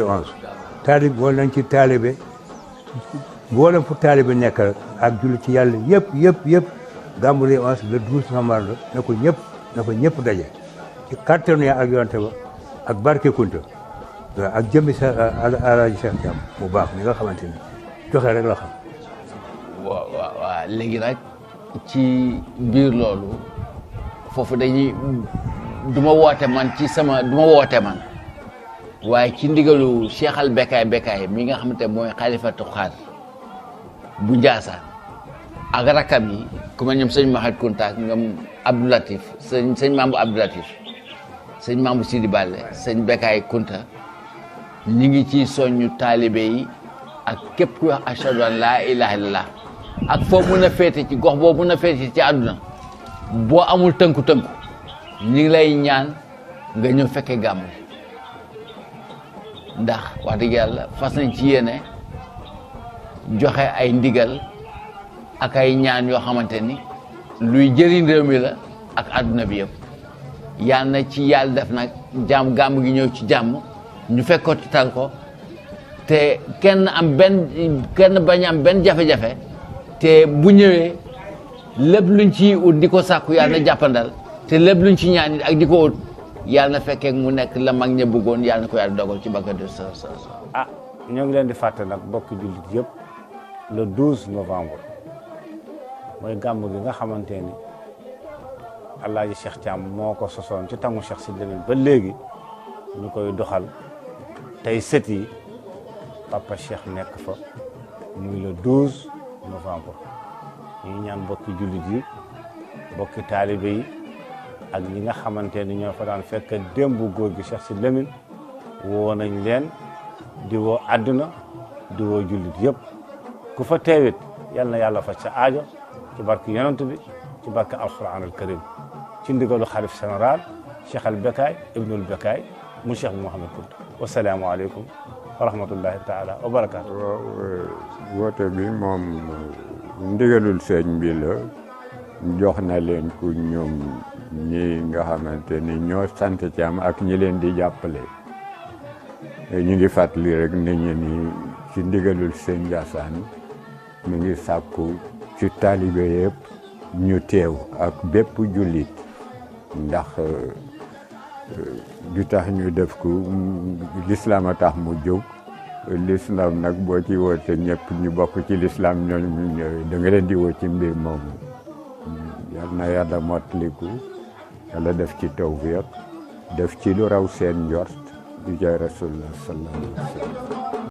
11 taalib boole nañ ci taalibe mboolem fu taalibe nekk rek ak julli ci yàlla yëpp gàmmu le 11 le 12 novembre na ko ñëpp daje ci kattanu ya ak yonte ba ak barke Kunta waaw ak jëmmi sa Alaaji Cheikh Thiam bu baax mi nga xamante ni joxe rek la xam. waaw léegi nag ci biir loolu foofu dañuy du ma woote man waaye ci ndigalu Cheikh al Bekaay mi nga xamante mooy xalifatu xaar bu Njaasaan ak rakam yi ku mel ñoom sëñ Mahad Kunta ak ñoom Abdou Latif sëñ Mambu Abdou Latif sëñ Mambu Sidi Balle sëñ Bekaay Kunta ñi ngi ci soññu taalibe yi ak képp ku wax ashhadu an laa ilaaha illallah ak foo mun a féete ci gox boo mun a féete ci àdduna boo amul tënku ñi ngi lay ñaan nga ñëw fekke gàmmu ndax wax dëgg yàlla fas nañ ci yéene joxe ay ndigal ak ay ñaan yoo xamante ni luy jëriñ réew mi la ak àdduna bi yëpp yal na ci yàlla def nag gàmmu gi ñëw ci jàmm ñu fekk ko tal ko te kenn bañ am benn jafe-jafe te bu ñëwee lépp luñ ci ut di ko sàkku yàlla na jàppandal te lépp luñ ci ñaan it ak di ko ut yàlla na fekkee mu nekk la mag ña bëggoon yàlla na ko yàlla dogal ci bagade sa ñoo ngi leen di fàtte nag bokk jullit yëpp le 12 novembre mooy gàmm gi nga xamante ni Alaaji Cheikh Thiam moo ko sosoon ci tangu Cheikh Sidy Lamine ba léegi ñu koy doxal tey sët yi papa Cheikh nekk fa muy le 12 novembre ñu ñaan bokki jullit yi bokki taalibe yi ak ñi nga xamante ni ñoo fa daan fekk démb góor gi Cheikh Sidy Lamine woo nañ leen di woo àdduna di woo jullit yëpp ku fa teewit yal na yàlla faj sa aajo ci barke yonent bi ci barke alquran al karim ci ndigalu xalif général Cheikh al Bekaay ibnul Bekaay mu Cheikh Mouhamed Kunta wasalaamu aleykum wa rahmatullahi taala wa barakaatu. woote bi moom ndigalul sëñ bi la jox na leen ku ñoom ñi nga xamante ni ñoo sant Thiam ak ñi leen di jàppale ñu ngi fàttali rek nit ñi ni ci ndigalul sëñ Ndiassane mi ngi sàkku ci taalibe yëpp ñu teew ak bépp jullit ndax du tax ñu def ko l'islam a tax mu jóg l'islam nag boo ci woote ñëpp ñu bokk ci l'islam ñooñu da nga leen di woo ci mbir moomu yal na yàlla mottaliku yàlla def ci tawfiq def ci lu raw seen njort di jaay rasulullah sallallahu alayhi wa sallam